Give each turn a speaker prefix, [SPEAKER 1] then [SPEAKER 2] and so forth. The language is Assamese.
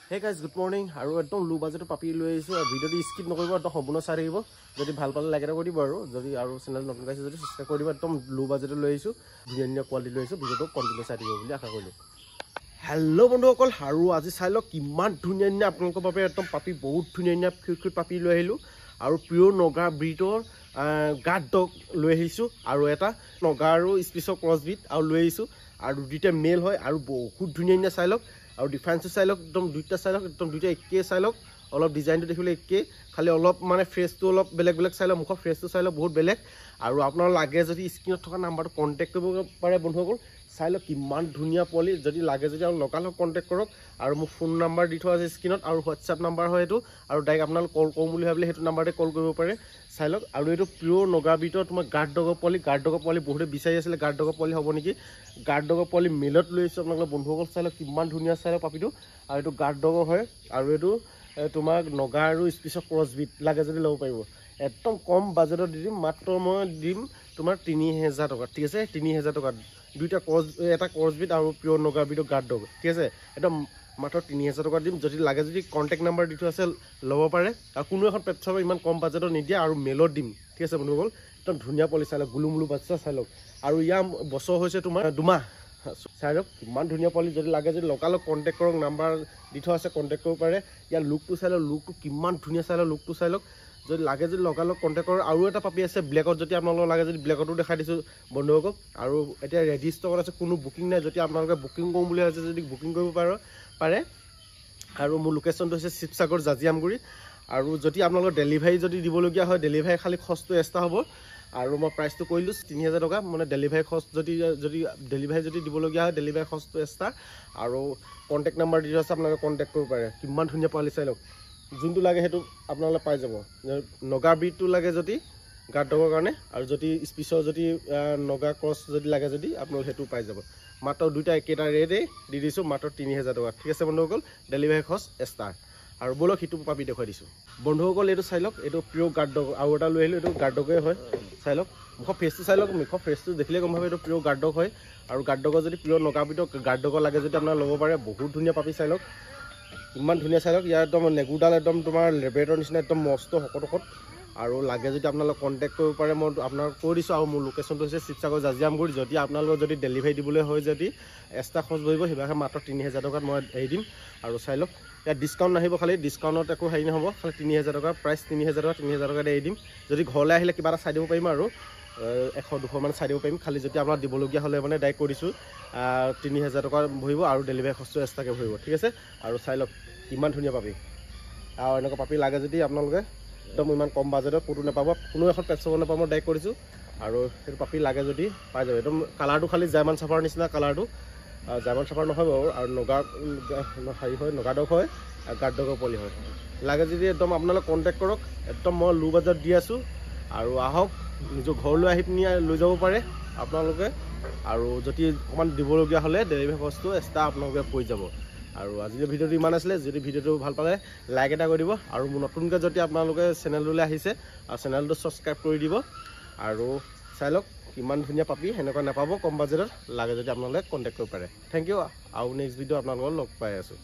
[SPEAKER 1] Hey guys, good morning. আৰু একদম লো বাজেটৰ পাপি লৈ আহিছোঁ আৰু ভিডিঅ'টো স্কিপ নকৰিব, একদম সম্পূৰ্ণ চাই থাকিব। যদি ভাল পালে লাইক এটা কৰি দিব আৰু যদি আৰু চেনেল নতুন পাইছে যদি ছাবস্ক্ৰাইব কৰি দিব। একদম লো বাজেটত লৈ আহিছোঁ, ধুনীয়া ধুনীয়া কোৱালিটি লৈ আহিছোঁ। ভিডিঅ'টো কণ্টিনিউ চাই থাকিব বুলি আশা কৰিলোঁ। হেল্ল' বন্ধুসকল, আৰু আজি চাই লওক কিমান ধুনীয়া ধুনীয়া আপোনালোকৰ বাবে একদম পাপি, বহুত ধুনীয়া ধুনীয়া কিউট কিউট পাপি লৈ আহিলোঁ। আৰু পিয়'ৰ নগা ব্ৰীডৰ গাৰ্ড ডগ লৈ আহিছোঁ আৰু এটা নগা আৰু স্পেচৰ ক্ৰছ ব্ৰীড আৰু লৈ আহিছোঁ। আৰু দুইটা মেল হয় আৰু বহুত ধুনীয়া ধুনীয়া চাই লওক। আৰু ডিফাৰেঞ্চটো চাই লওক, একদম দুইটা চাই লওক, একদম দুইটা একেই চাই লওক। অলপ ডিজাইনটো দেখিবলৈ একেই, খালি অলপ মানে ফ্ৰেছটো অলপ বেলেগ বেলেগ চাই লওক, মুখৰ ফ্ৰেছটো চাই লওক বহুত বেলেগ। আৰু আপোনাৰ লাগে যদি স্ক্ৰীণত থকা নাম্বাৰটো কণ্টেক্ট কৰিব পাৰে বন্ধুসকল। চাই লওক কিমান ধুনীয়া পোৱালি, যদি লাগে যদি আৰু লগালগ কণ্টেক্ট কৰক। আৰু মোৰ ফোন নাম্বাৰ দি থোৱা আছে স্ক্ৰীণত আৰু হোৱাটছএপ নাম্বাৰ হয় এইটো, আৰু ডাইৰেক্ট আপোনালোক কল কৰোঁ বুলি ভাবিলে সেইটো নাম্বাৰতে কল কৰিব পাৰে। চাই লওক। আৰু এইটো পিয়'ৰ নগা ব্ৰীডৰ তোমাৰ গাৰ্ড ডগৰ পোৱালি। গাৰ্ড ডগৰ পোৱালি বহুতে বিচাৰি আছিলে, গাৰ্ড ডগৰ পোৱালি হ'ব নেকি। গাৰ্ড ডগৰ পোৱালি মেলত লৈ আহিছোঁ আপোনালোকৰ বন্ধুসকল। চাই লওক কিমান ধুনীয়া চাই লওক পাপিটো। আৰু এইটো গাৰ্ড ডগৰ হয় আৰু এইটো তোমাক নগা আৰু স্পেচৰ ক্ৰছ ব্ৰীড, লাগে যদি ল'ব পাৰিব। একদম কম বাজেটত দি দিম, মাত্ৰ মই দিম তোমাৰ 3000 টকা। ঠিক আছে, 3000 টকাত দুইটা ক্ৰছ, এটা ক্ৰছ ব্ৰীড আৰু পিয়'ৰ নগা ব্ৰীডৰ গাৰ্ড ডগ। ঠিক আছে, একদম মাত্ৰ 3000 টকা দিম। যদি লাগে যদি কণ্টেক্ট নাম্বাৰ দি থোৱা আছে ল'ব পাৰে। আৰু কোনো এখন পেট শ্বপত ইমান কম বাজেটত নিদিয়ে আৰু মেলত দিম। ঠিক আছে বন্ধুসকল, একদম ধুনীয়া পোৱালি চাই লওক, গুলু মুলু বাচ্চা চাই লওক। আৰু ইয়াৰ বছৰ হৈছে তোমাৰ 2 মাহ। চাই লওক কিমান ধুনীয়া পোৱালি। যদি লাগে যদি লগালগ কণ্টেক্ট কৰক, নাম্বাৰ দি থোৱা আছে, কণ্টেক্ট কৰিব পাৰে। ইয়াৰ লুকটো চাই লওক, লুকটো কিমান ধুনীয়া চাই লওক, লুকটো চাই লওক। যদি লাগে যদি লগালগ কণ্টেক্ট কৰক। আৰু এটা পাপি আছে ব্লেকত, যদি আপোনালোকৰ লাগে যদি ব্লেকতো দেখাই দিছোঁ বন্ধুসকল। আৰু এতিয়া ৰেডি ষ্টকত আছে, কোনো বুকিং নাই। যদি আপোনালোকে বুকিং কৰোঁ বুলি ভাবিছে যদি বুকিং কৰিব পাৰে। আৰু মোৰ লোকেশ্যনটো হৈছে শিৱসাগৰ জাজিয়ামগুৰি। আৰু যদি আপোনালোকৰ ডেলিভাৰী যদি দিবলগীয়া হয়, ডেলিভাৰী খালি খৰচটো এক্সট্ৰা হ'ব। আৰু মই প্ৰাইচটো কৰিলোঁ 3000 টকা, মানে ডেলিভাৰী খৰচ যদি ডেলিভাৰী যদি দিবলগীয়া হয়, ডেলিভাৰী খৰচটো এক্সট্ৰা। আৰু কণ্টেক্ট নাম্বাৰ দি থোৱা আছে, আপোনালোকে কণ্টেক্ট কৰিব পাৰে। কিমান ধুনীয়া পোৱালি চাই লওক। যোনটো লাগে সেইটো আপোনালোকে পাই যাব। নগা ব্ৰীডটো লাগে যদি গাৰ্ড ডগৰ কাৰণে, আৰু যদি স্পেচৰ যদি নগা ক্ৰছ যদি লাগে যদি আপোনালোকে সেইটো পাই যাব। মাত্ৰ দুইটা একেটা ৰেটেই দি দিছোঁ, মাত্ৰ 3000 টকা। ঠিক আছে বন্ধুসকল, ডেলিভাৰী খৰচ এক্সট্ৰা। আৰু ব'লক সিটো পাপি দেখুৱাই দিছোঁ বন্ধুসকল। এইটো চাই লওক, এইটো পিয়'ৰ গাৰ্ড ডগ। আৰু এটা লৈ আহিলোঁ, এইটো গাৰ্ড ডগে হয়। চাই লওক মুখৰ ফেচটো চাই লওক, মুখৰ ফেচটো দেখিলে গম পাব এইটো পিয়'ৰ গাৰ্ড ডগ হয়। আৰু গাৰ্ড ডগৰ যদি পিয়'ৰ নগা ব্ৰীডৰ গাৰ্ড ডগৰ লাগে যদি আপোনাৰ ল'ব পাৰে। বহুত ধুনীয়া পাপি চাই লওক, ইমান ধুনীয়া চাই লওক। ইয়াৰ একদম নেগুৰডাল একদম তোমাৰ লেবেৰেটৰ নিচিনা, একদম মস্ত শকত শকত। আৰু লাগে যদি আপোনালোক কণ্টেক্ট কৰিব পাৰে, মই আপোনাক কৈ দিছোঁ। আৰু মোৰ লোকেশ্যনটো হৈছে শিৱসাগৰ জাজিয়ামগুৰি। যদি আপোনালোকৰ যদি ডেলিভাৰী দিবলৈ হয় যদি এক্সট্ৰা খৰচ বহিব, সেইবাবে মাত্ৰ 3000 টকাত মই এৰি দিম। আৰু চাই লওক, ইয়াত ডিছকাউণ্ট নাহিব, খালি ডিছকাউণ্টত একো হেৰি নহ'ব, খালি 3000 টকা প্ৰাইচ, 3000 টকা, 3000 টকাত এৰি দিম। যদি ঘৰলৈ আহিলে কিবা এটা চাই দিব পাৰিম আৰু 100 200মান চাই দিব পাৰিম। খালি যদি আপোনাক দিবলগীয়া হ'লে মানে ডাইৰেক্ট কৈ দিছোঁ, 3000 টকা ভৰিব আৰু ডেলিভাৰী খৰচটো এক্সট্ৰাকৈ ভৰিব। ঠিক আছে। আৰু চাই লওক কিমান ধুনীয়া পাপি। আৰু এনেকুৱা পাপি লাগে যদি আপোনালোকে একদম ইমান কম বাজেটত ক'তো নাপাব, কোনো এখন পেট শ্বপত নাপাব, মই ডাইৰেক্ট কৰিছোঁ। আৰু সেইটো পাপি লাগে যদি পাই যাব। একদম কালাৰটো খালি জাৰ্মান চাফাৰ নিচিনা কালাৰটো, জাৰ্মান চাফাৰ নহয় বাৰু, আৰু নগা হেৰি হয়, নগা ডগ হয় আৰু গাৰ্ড ডগৰ পোৱালি হয়। লাগে যদি একদম আপোনালোকে কণ্টেক্ট কৰক, একদম মই লো বাজেটত দি আছোঁ। আৰু আহক, নিজৰ ঘৰলৈ আহি পিনি লৈ যাব পাৰে আপোনালোকে। আৰু যদি অকণমান দিবলগীয়া হ'লে ডেলিভাৰী খৰচটো এক্সট্ৰা আপোনালোকে পৰি যাব। আৰু আজিৰ ভিডিঅ'টো ইমান আছিলে। যদি ভিডিঅ'টো ভাল পালে লাইক এটা কৰি দিব। আৰু মোৰ নতুনকৈ যদি আপোনালোকে চেনেলটোলৈ আহিছে আৰু চেনেলটো ছাবস্ক্ৰাইব কৰি দিব। আৰু চাই লওক কিমান ধুনীয়া পাপি, সেনেকুৱা নাপাব কম বাজেটত। লাগে যদি আপোনালোকে কণ্টেক্ট কৰিব পাৰে। Thank U, আৰু নেক্সট ভিডিঅ' আপোনালোকক লগ পাই আছোঁ।